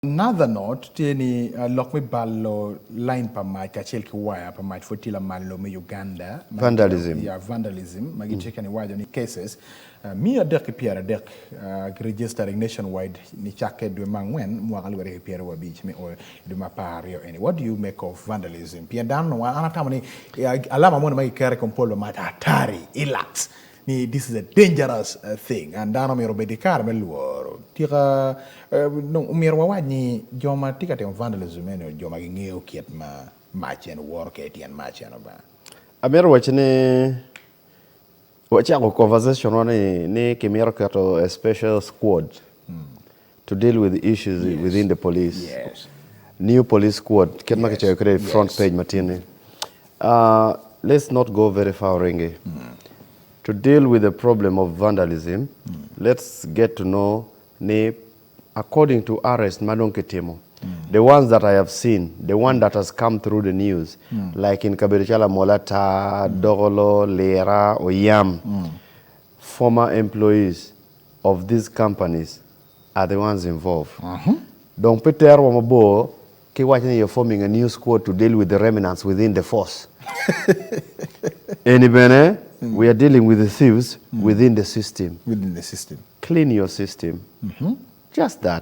Another note tye ni lok me balo line pa mac kacel ki waya pa mac pud tye lamal lobo me Uganda. Vandalism. Yeah, vandalism ma gitye ka niwaco ni cases 330 ki registering nationwide nicakke dwe ma angwen mwaka 2025 me o i dwe me 12 eni. What do you make of vandalism? Pien dano nongo an atamo ni alama moni ma giketo i kom pol pa mac atari ilax ni this is a dangerous thing and dano myero obed ki kare me lworo. Tika dong omyero wawac ni jo ma tye ka timo vandalism eni jo ma gingeyo kit ma mac eni woro kwede tyen mac eno ba? Amito waci ni wacako conversation wa ni ni kimito keto a special squad to deal with issues within the police. Yes. New police squad kit ma kicoyo kwede i front page matin-ni. Let's not go very far Oringi. To deal with the problem of vandalism, let's get to know ni according to arrest ma dong kitimo, the ones that I have seen, the one that has come through the news, like in kabedo calo Amola Tar, Dokolo, Lira, Oyam, former employees of these companies are the ones involved. Dong pe terowa mabor ki waco ni you're forming a new squad to deal with the remnants within the force. Eni bene we are dealing with the thieves within the system. Within the system. Clean your system. Just that.